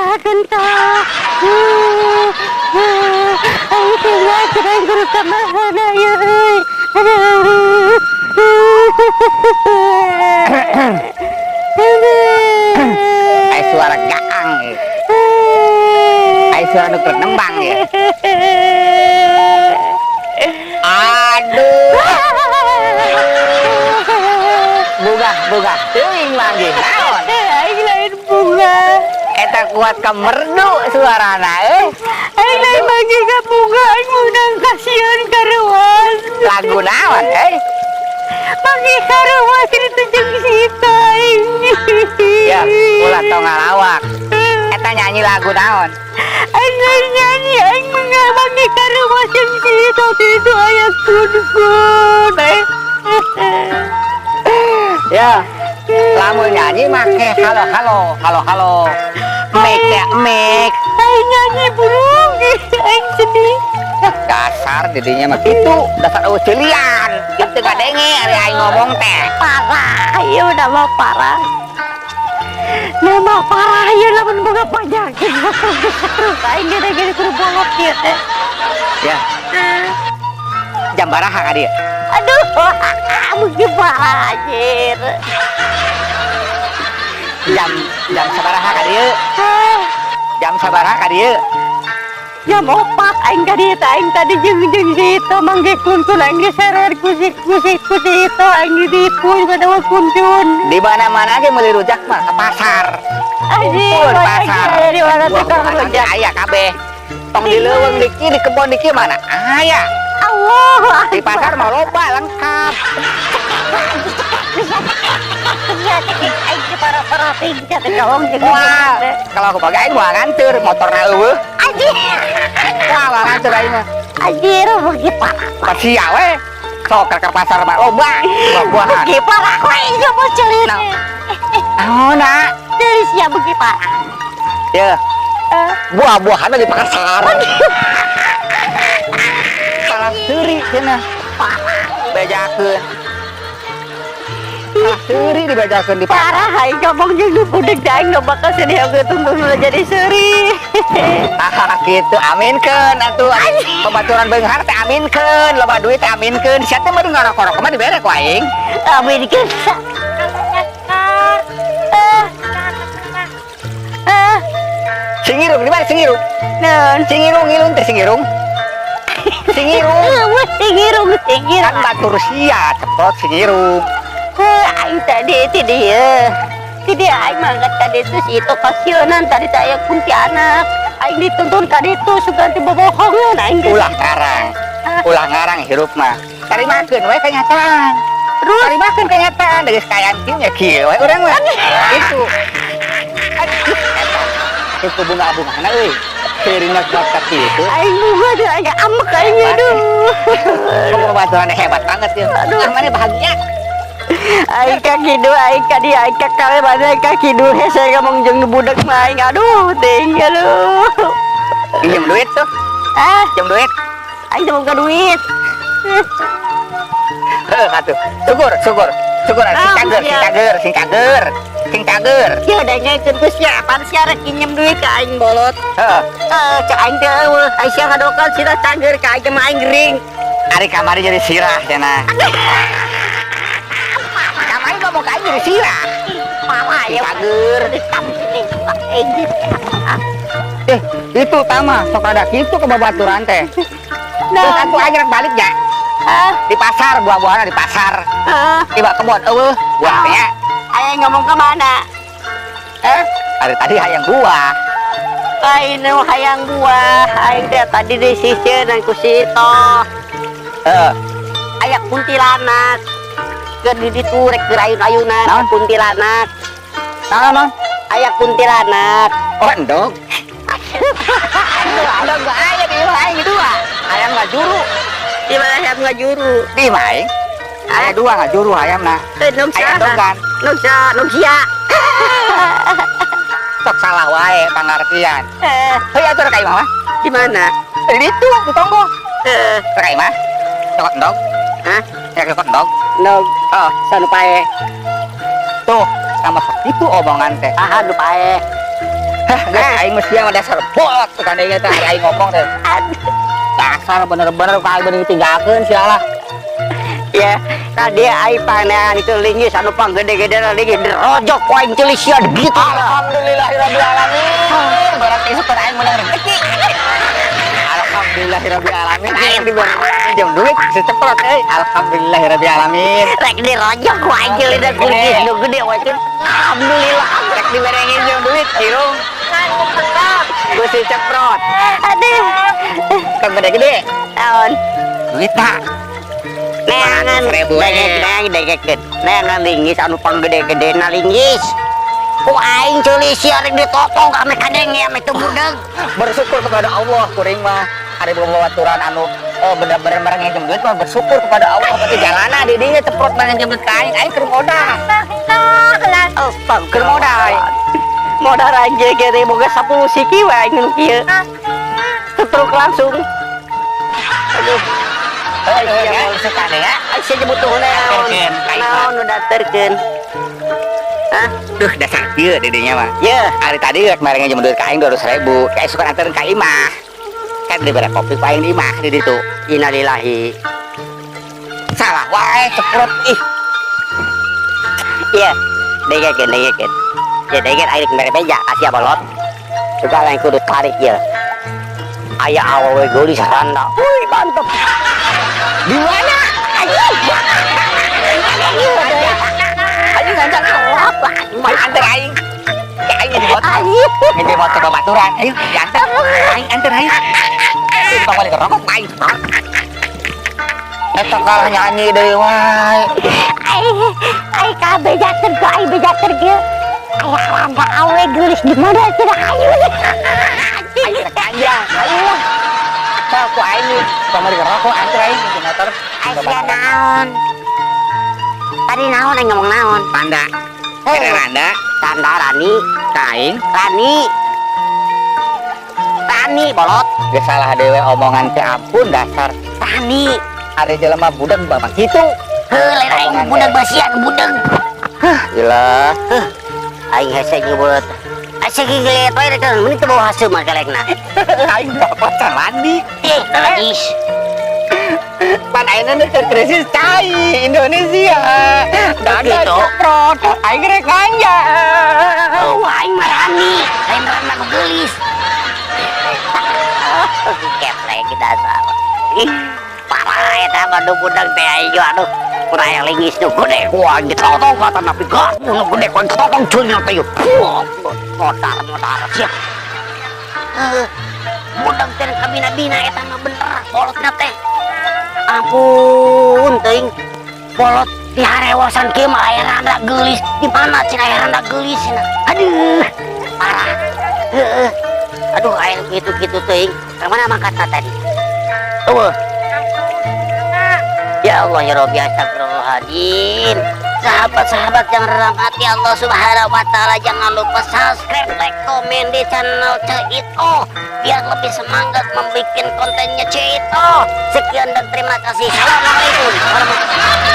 Tinggalkeun tah. Aing tinggalkeun, aing kudu ka mana ieu euy? Aduh. Aduh. Ai suara gaang ya. Ai suara nu keur nembang ya. Aduh. Bungah bungah teuing manggih naon? Aing lain bungah. Eta kuat ka merdu suarana euy. Aing lain manggih ka bungah, aing meunang kasieun ka reuas. Lagu naon euy? Manggih ka reuas itu jeung si Ita aing. Ya, ulah tong ngalawak. Eta nyanyi lagu naon? Aing lain nyanyi, aing manggih ka reuas jeung si Ita itu aya kun-kun. Ya, lamun nyanyi make halo halo halo halo. Mek teh mek. Aing nyanyi burung, aing sedih. Dasar didinya mah kitu, dasar euweuh ceulian. Kitu kadenge ari aing ngomong teh. Parah, ieu nama parah. Nama parah ieu lamun boga panyakit. Aing gede gede kudu bolot ieu teh. Ya, jam baraha ka dieu? Aduh, mungkin parah anjir. Jam jam sabaraha ka dieu? Jam sabaraha ka dieu? Jam 4 aing ka dieu teh, aing tadi jeung jeung si itu manggih kuncun, aing diseret ku si itu, aing ditipu pada kuncun. Di mana-mana ge meuli rujak mah ke pasar. Anjir, Kumpul pasar. Di mana tukang Buah-buahan rujak? Aya kabeh. Tong di leuweung di kieu, di kebon di kieu mana? Aya. Allah. Di pasar mah loba lengkap. Aing parah-parah tingkat kawong jeung Wah, kalau aku pakai aing moal nganteur, motorna euweuh. Anjir. Wah, moal nganteur aing mah. Anjir, beuki parah. Pasti we. Sok ke pasar mah loba buah-buahan. Beuki parah we ieu mah cerit. Naon nak? Cerit sia beuki parah. Ya, buah-buahan di pasar. Salah seuri cenah. Bejakeun. Salah seuri dibejakeun di pasar. Parah aing ngomong jeung nu budeg teh aing nu bakal sedih oge tungtung ulah jadi seuri. Ah, gitu aminkeun atuh. Pembaturan beunghar teh aminkeun, loba duit teh aminkeun. Sia teh meureun ngarokok-rokok mah dibere ku aing. Aminkeun. Eh. Eh, Singirung di mana singirung? Naon? Singirung ngilun teh singirung. Singirung. Eueuh, singirung singirung. Kan batur sia ceprot singirung. Eh, aing tadi ti dieu. Ti dieu aing mangkat ka ditu si itu kasieunan tadi teh aya kuntianak. Aing dituntun ka ditu sugan teh bobohongan aing geus. Ulah ngarang. Ulah ngarang hirup mah. Tarimakeun we kenyataan. Terus? Tarimakeun kenyataan geus kaayaan kieu nya kieu we urang mah. Itu. Aduh, eta. Itu bunga-bungana euy. Seurina kuat ka kitu. Aing bunga deh, aing amek aing aduh. Kamu baturan hebat banget ya. Aduh. Ah, mana bahagia. Aing ka kidu, aing ka dieu, aing ka kale mana aing ka kidu hese ngomong jeung nu budak mah aing aduh teuing aduh. Pinjam duit tuh. Ah, Pinjam duit. Aing teu boga duit. Heuh atuh. Syukur, syukur. Syukur sing Ah, cager, sing iya. cager, sing cager. Sing cager. Ya dengekeun ku sia, pan sia rek nginjem duit ka aing bolot. Heeh. Eh, cek aing teh euweuh, aing sia ngadokan sira cager ka aing mah aing gering. Ari kamari jadi sirah cenah. Kamari ngomong ka aing jadi sirah. Parah Sing ya. cager. Eh, itu tama sok rada kitu ke babaturan teh. Terus Nah, atuh aing rek balik ya. Ah, Di pasar buah-buahan di pasar. Ah, Tiba kebon euweuh buah teh nya. Aing ngomong ke mana? Eh, ari tadi hayang buah. Aing nu hayang buah, aing teh tadi di sisieun ku si Ito. Heeh. Aya kuntilanak. Keur di ditu rek keur ayun-ayunan Naon? Kuntilanak. Naon naon? Aya kuntilanak. Oh, endog. Endog gak aya di imah aing dua. Hayam ngajuru. Di mana hayam ngajuru? Di imah aing. Aya dua ngajuru hayamna. Eh, nog Aya saha? endogan. Nog saha? Nog sia. Sok salah wae pangartian. Eh, Heuy atuh rek ka imah mah. Di mana? Di ditu di tonggo. Eh, Rek ka imah. Cokot endog. Hah? Ya cokot endog. Nog Oh, sanu pae. Tuh, sama sok itu omongan teh. Saha nu pae? Hah, geus aing mah sia mah dasar bolot tuh kandengnya teh ari aing ngomong teh. Dasar bener-bener ka aing bener ditinggalkeun sia lah. Ya, tadi aing panean itu linggis anu panggede-gede linggis dirojok ku aing ceuli sia gitu. Alhamdulillahirabbil alamin. Berarti syukur aing menang rezeki. Alhamdulillahirabbil alamin. Aing diberi pinjam duit seceprot euy. Alhamdulillahirabbil alamin. Rek dirojok ku aing ceuli da linggis nu gede wae teh. Alhamdulillah. Rek dibere nginjem duit irung. Ku si ceprot. Aduh. Kan gede-gede. Naon? Duit tak? Neangan 1.000 we. degek neang degekeun. Neangan linggis anu panggede-gede na linggis. Ku aing ceuli sia rek ditotong ame kadenge ame teu budeg. Bersyukur kepada Allah kuring mah. Ari babaturan anu oh bener-bener barang nginjem duit mah bersyukur kepada Allah berarti jalana di dinya ceprot barang nginjem duit ka aing, aing keur modal. Astagfirullah. Keur modal. Modal aing ge boga 10 siki wae aing nu kieu. Setruk langsung. Aduh. Eh, ya, suka deh ya. Aing sia butuh naon. Anterkeun, ka imah. Naon nu daterkeun? Hah? Duh, dasar kieu didinya mah. Ye. Hari tadi rek mere nginjem duit ka aing 200.000. Kayak suka anterin ka imah. Kan dibere kopi ku aing di imah di ditu. Innalillahi. Salah wae ceprot ih. Iya, degekeun degekeun. Ya degen aing mere beja kasih bolot. Juga lain kudu tarik ya. Aya awewe geulis randa. Wih, mantep. Di mana? Ayo ngajak Apa? Aing anter aing. Ya aing di motor. Ngeje motor ke baturan. Ayo diantar. Aing anter aing. Tong balik rokok aing. Eta kalah nyanyi deui wae. Ai, ai kabeh bejakeun ku aing bejakeun kieu. Aya randa awe geulis di mana cenah ayu. Aing rek panjang. Ayo. Sok ku aing nih. Tong balik rokok anter aing di motor. Ai sia naon? Tadi naon aing ngomong naon? Panda. Ada randa. Tanda Rani, Ka aing. Rani. Rani bolot. Geus salah dewe omongan teh ampun dasar. Rani. Ari jelema budeg bapak kitu. Heuh, lain aing budeg basian budeg. Jelas. Aing hese nyebut. Asa gigilet wae rek mending teu bawa haseum mah kelekna. Aing bapak can mandi. Eh, najis. Pan ayeuna keur krisis cai Indonesia. Dadah Gitu. ceprot. Aing rek nanya. Oh, aing mah Rani. Lain randa nu geulis. Keplek dasar. Ih, parah eta mah nu budeg teh aing aduh. Mun aya linggis nu gede ku aing ditotong kata napi gas nu gede ku aing ditotong ceulina teh. Modar modar sia. Heuh. Budeg teh kabina-bina eta mah bener bolotna teh. Ampun teuing. Bolot di harewasan kieu mah aya randa geulis. Di mana cenah aya randa geulis cenah? Aduh, parah. Heeh. Aduh, aya kitu-kitu teuing. Ka mana mangkatna tadi? Eueuh. Ya Allah ya Rabbi astagfirullahaladzim. Sahabat-sahabat yang dirahmati Allah Subhanahu wa taala, jangan lupa subscribe, like, komen di channel Ceu Itoh biar lebih semangat membuat kontennya Ceu Itoh. Sekian dan terima kasih. Assalamualaikum warahmatullahi.